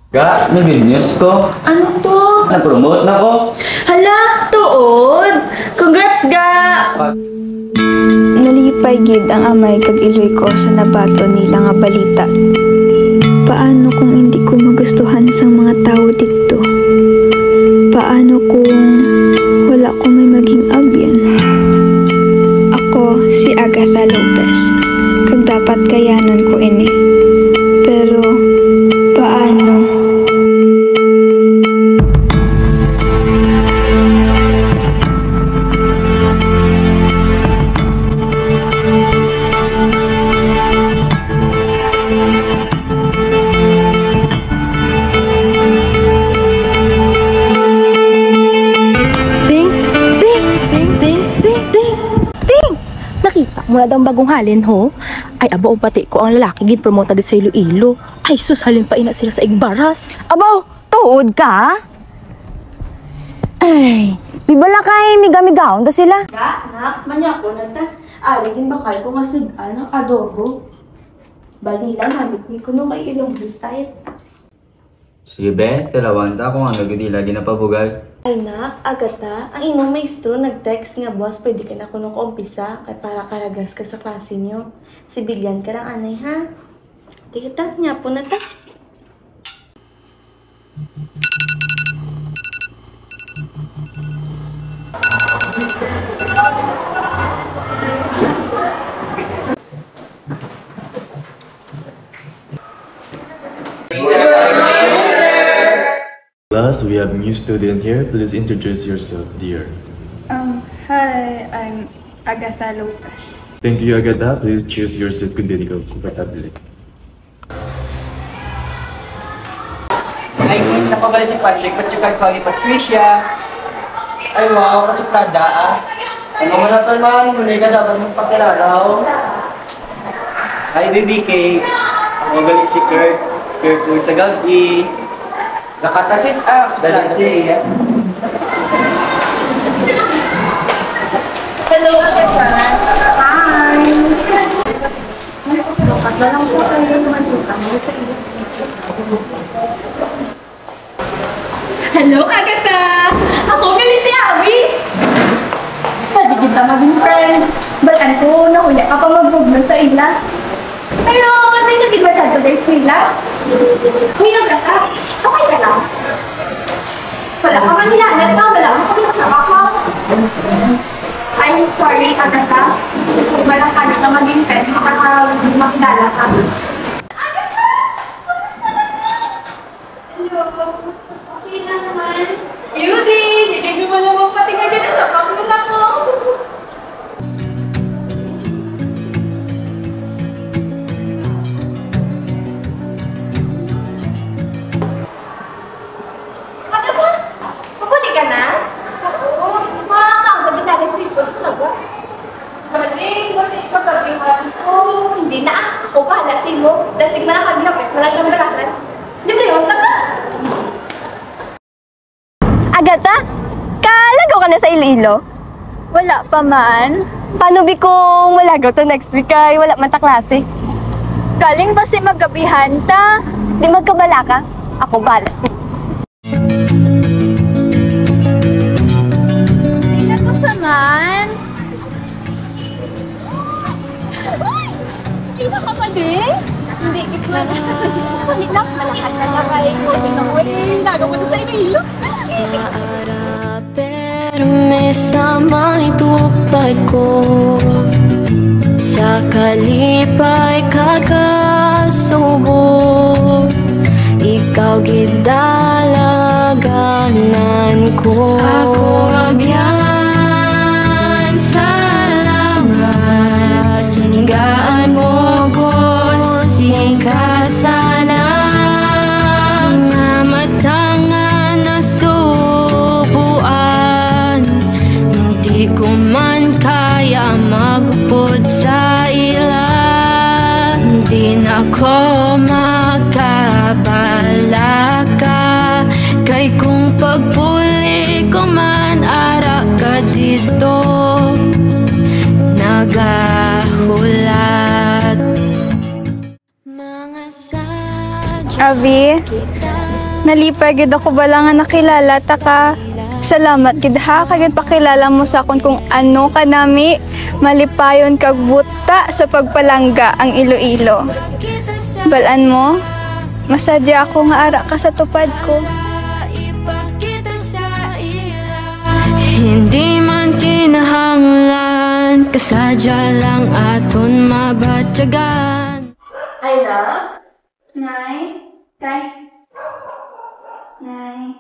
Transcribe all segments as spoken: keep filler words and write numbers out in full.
Ga, may good news ko. Ano to? Na-promote na ko. Hala, tuod! Congrats, ga! Nalipay gid ang amay kag iloy ko sa nabaton nila nga balita. Paano kung indi ko magustuhan sang mga tawo didto? Paano kung wala ko may maging abyan? Ako si Agatha Lopez, kag dapat kayanon ko ini. Pero paano? Ping, ping, ping, ping, ping, ping, ping. Nakita mo na daw ang bagong halin, ho? Ay, aba, umpati ko ang lalaki, ginpromote na di sa Iloilo. Ay, sus, halin pa ina sila sa Igbaras. Abaw, tuod ka? Ay, di bala kay miga-migaon ta sila? Ga, nak, manyapon na ta. Ari, ginbakal ko nga sud-an ang adobo. Bali lang, hamit ni kuno may Ilonggo style. Sige, be, tilawan ta kung ano gid ila ginapabugay. Ay, nak, Agatha, ang imong maestro nag-text nga, "Boss, pwede ka na kuno kaumpisa kay para karagas ka sa klase niyo." Sibilyan ka lang anay, ha? Di kita, nyapon na ta. Class, we have new student here. Please introduce yourself, dear. Um, hi, I'm Agatha Lopez. Thank you, Agatha. Please choose your seat kung dili ka komportable. Ay, isa pa pala si Patrick, but you can call me Patricia. Ay, wow, kasuplada, ah. Ano man nato, man? Muli ka dapat magpakilala, oh. Hi, baby cakes. Ako gali si Kurt. Kurt mo sa gabi. Nakatasis, ah, sa klase. Hello, Agatha. Hi. Lokat na lang po kayo sa mga tita mo sa inyo. Hello, Agatha! Ako gali si Abby! Pwede kita maging friends. Bal-an ko, nahuya ka pa magbugno sa ila. Pero, di na gid masyado sa eskwela. Uy, Agatha, okay ka lang? Wala ka man hinanap ka, wala ka man sa ako. I'm sorry, Agatha. Gusto ko lang ka na maging friends, makakakilala ka. Agatha! Kumusta ka na? Hello. Okay lang naman. Yudi, di kayo mo lang magpatingin ka na sa bakit ako. Ano ba? Mabuti ka na? Oo. Makakaon ka gid sa isog sa sawa. Galing, kasi pagkagiwan ko. Hindi na. Ako bahala sa imo. Dasig man ang kaglapit, walang nang balakan. Libre yun, taga. Agatha, kalagaw ka na sa Iloilo? Wala pa man. Paano bi kung malagaw ta next week kay wala man ta klase? Galing ba si magabihan ta? Di magkabalaka. Ako balas. Hindi na to sa man. Ay! Kita ka pa din? Hindi, kita na. Hindi na, malakad na na kayo. Hindi na mo, eh. Lago mo sa Iloilo. Perme sa may tupad ko, sa kalipay kagasubo, ikaw gidalaganan ko. Ako abyan, salamat, gingaan mo ko sing kasana. Mga mata nga nasubuan, hindi ko man kaya magupod sa ila. Di na ko makabalaka, kay kung pagpuli ko man ara ka dito nagahulat. Mga sadya Abby, kita Nalipay gid ako bala nga nakilala ta ka. Salamat gid ha, kay ginpakilala mo sa akon kung ano kanami malipayon kag buta sa pagpalangga ang Iloilo. Balan mo, masadya ako nga ara ka sa tupad ko. Hindi man kinahanglan, kasadya lang aton mabatyagan. Ay, na? Nay? Tay? Nay?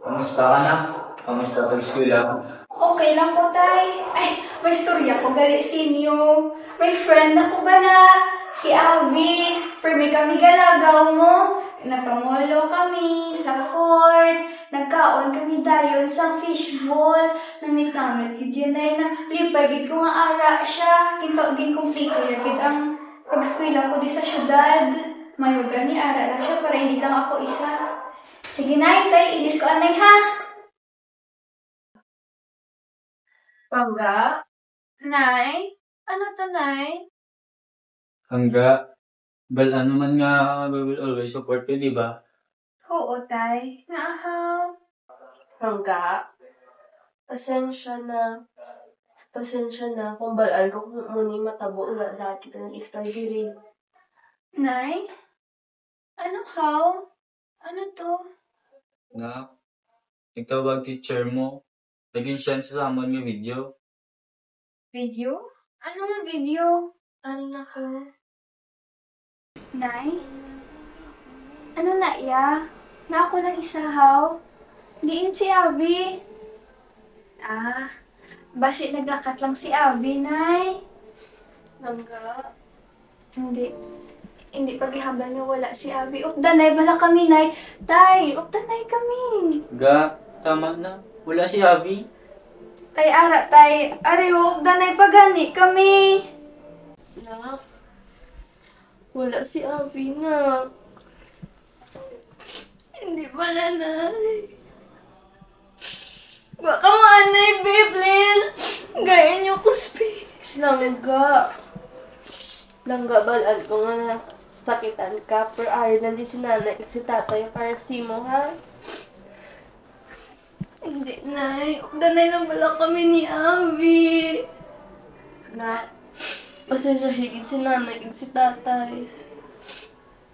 Kamusta ka na? Kamusta pag-eskwela mo? Okay lang ko, Tay. Ay, may istorya ko gali sa inyo. May friend ako bala, si Abby. Permi kami galagaw mo. Nagpamolo kami sa fort. Nagkaon kami dayon sa fishball. Namit-namit gid yun, Nay. Nalipay gid ko nga ara siya. Ginpa-, ginkumplito niya gid ang pag-eskwela ko di sa syudad. Mayo gani, ara lang siya para hindi lang ako isa. Sige, Nay, tay, ilis ko anay, ha? Pangga? Nay? Ano to, Nay? Pangga, bal-an mo man nga we will always support you, di ba? Oo, tay. Naahaw. Pangga, pasensya na. Pasensya na kung bal-an ko kung muni matabo nga lahat kita nag-stay diri. Nay? Ano, haw? Ano to? Na, nagtawag teacher mo. Naging send sa amon nga video. Video? Ano nga video? Ano na ko? Nay? Ano na iya? Nga ako lang isa, haw? Diin si Abby? Ah, basi naglakat lang si Abby, Nay. Langga. Hindi. Hindi paghihambal nga wala si Abby. Updanay bala kami, Nay. Tay, updanay kami. Ga, tama na. Wala si Abby. Tay, ara, tay. Ari, o, updanay pa gani kami. Nak, wala si Abby, nak. Hindi pala, Nay. Wa ka mo anay, be, please. Gaya niyo ko, space. Langga. Langga, balaan ko nga nasakitan ka, pero ari lang di si nanay kag si tatay para sa imo, ha? Hindi, Nay. Danay lang bala kami ni Avi. Na, pasensya higit si nanay kag si tatay.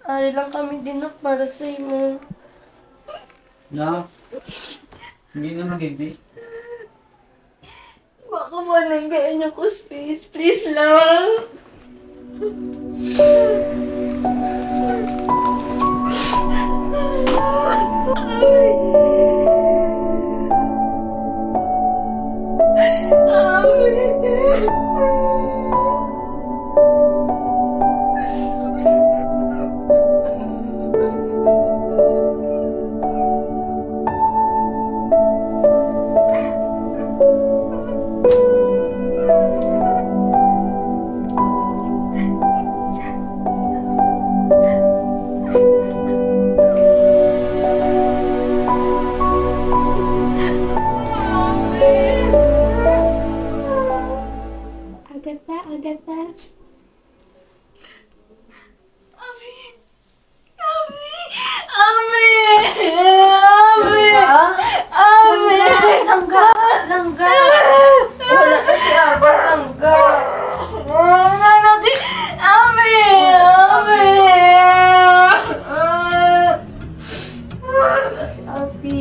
Ari lang kami din, nak, para sa imo. Na, hindi na magigdi. Wa ko mo nang gaya niyo ko space. Please lang. Agatha, Agatha. Avi! Avi! Avi! Avi! Langga! Langga! Wala na si Avi, langga! Avi! Avi! Wala si Avi.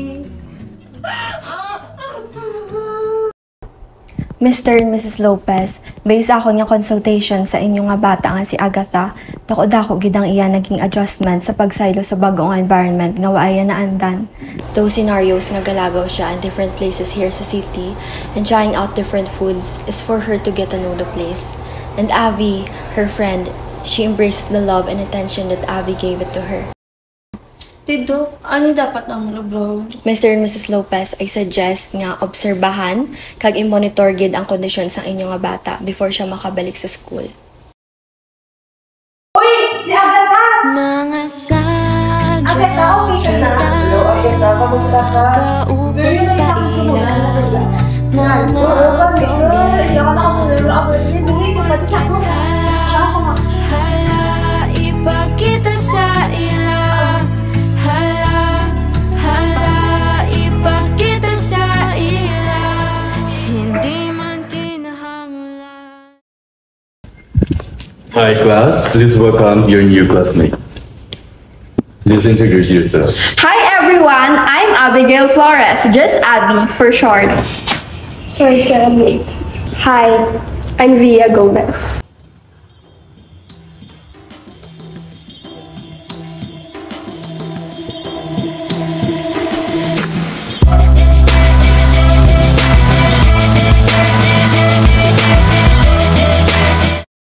Mister and Missus Lopez, based sa akon nga consultation sa inyo nga bata nga si Agatha, dako-dako gid ang iya naging adjustment sa pagsaylo sa bag-o nga environment nga wa iya naandan. Those scenarios nga galagaw siya in different places here sa city and trying out different foods is for her to get to know the place. And Avi, her friend, she embraces the love and attention that Avi gave it to her. Ti, Doc, ano dapat namon, bro? Mister and Missus Lopez, I suggest nga obserbahan kag i-monitor gid ang kondisyon sang inyo nga bata before siya makabalik sa school. Uy! Si Agatha! Mga sadya Agatha, okay ka na? Hello, Agatha. Kamusta ka? Kaupod sa ila. Mga problema. Hala, ipakita sa ila. Hala, Hi, class. Please welcome your new classmate. Please introduce yourself. Hi everyone, I'm Abigail Flores, just Abby for short. Sorry, sir, I'm late. Hi, I'm Via Gomez.